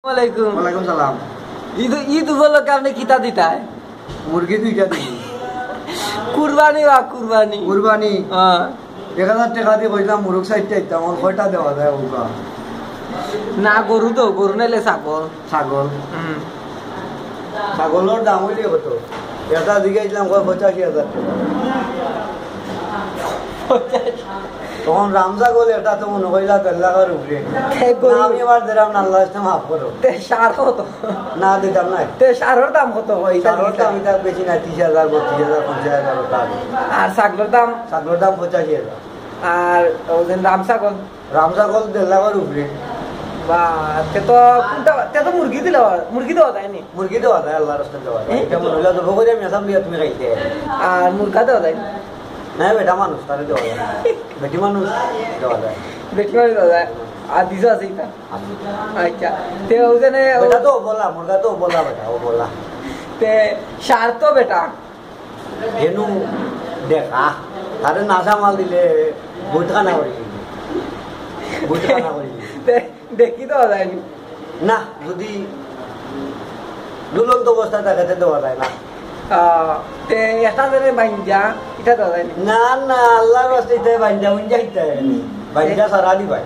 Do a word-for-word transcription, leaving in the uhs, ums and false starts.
ওয়ালাইকুম। ওয়ালাইকুম সালাম। ঈদ, ঈদ উপলক্ষে আপনে কিতা দিতায়? মুরগি দুইটা দিবি। কুরবানি বা কুরবানি? কুরবানি। হ্যাঁ। এক হাজার টেকা দি কইলাম মুরগ চাইরটা দিতাম, অখন কয়টা দেওয়া যায় ওগুলা? না, গরু তো, গরু নাইলে ছাগল। ছাগল। হুম। ছাগলর দাম অইলে কত? একটা জিগাইছিলাম, কয় পঁচাশি হাজার টেকা। তখন রাম ছাগল একটা তো মনো কইলা দেড় লাখর উপরে। হে গরু। না, আমি আবার দিলাম না, আল্লাহ রাস্তে মাফ করো। তে ষাঁড় কত? না, দিতাম না। তে ষাঁড়র দাম কত অয়? ইটা ষাঁড়র দিতা? দাম ইটা বেশি না, ত্রিশ হাজার, বত্রিশ হাজার, পঞ্চাশ হাজার ওটা। আর ছাগলর দাম? ছাগলর দাম পঁচাশি হাজার। আর ওই যে রাম ছাগল? রাম ছাগল দেড় লাখর উপরে। বা, তে তো কোনটা, তে তো মুরগি দিলে, মুরগি দেওয়া যায়নি? মুরগি দেওয়া যায়, আল্লাহর রাস্তায় দেওয়া যায়। এই এটা তো। মনে হইলে দেবো করে আমি আসাম দিয়া তুমি খাইতে। আর মুরগা দেওয়া যায়? না, বেটা মানুষ, তারে দেওয়া যায়। বেটি মানুষ দেওয়া যায়। বেটি মানুষ দেওয়া যায়। আর দিছো আছে এটা? আছে। আচ্ছা। তে ওই জন্য ও বেটা তো বলা, মুরগা তো বলা বেটা, ও বলা। তে ষাঁড় তো বেটা। এনু দেখা, তারে নাশা মাল দিলে বইতখানা করি দিবে। বইতখানা করি দিবে। তে দেখি তো যায়নি। না, যদি ঝুলন্ত অবস্থায় থাকে, তে দেওয়া যায় না। আহ, তে এটা ধরে বাইন্দা, এটা দেওয়া যায়নি। না, না, আল্লাহর রাস্তায় ইতায় বাইন্দা, উইন্দা ইতায়। বাইন্দা সারা দি ভাই।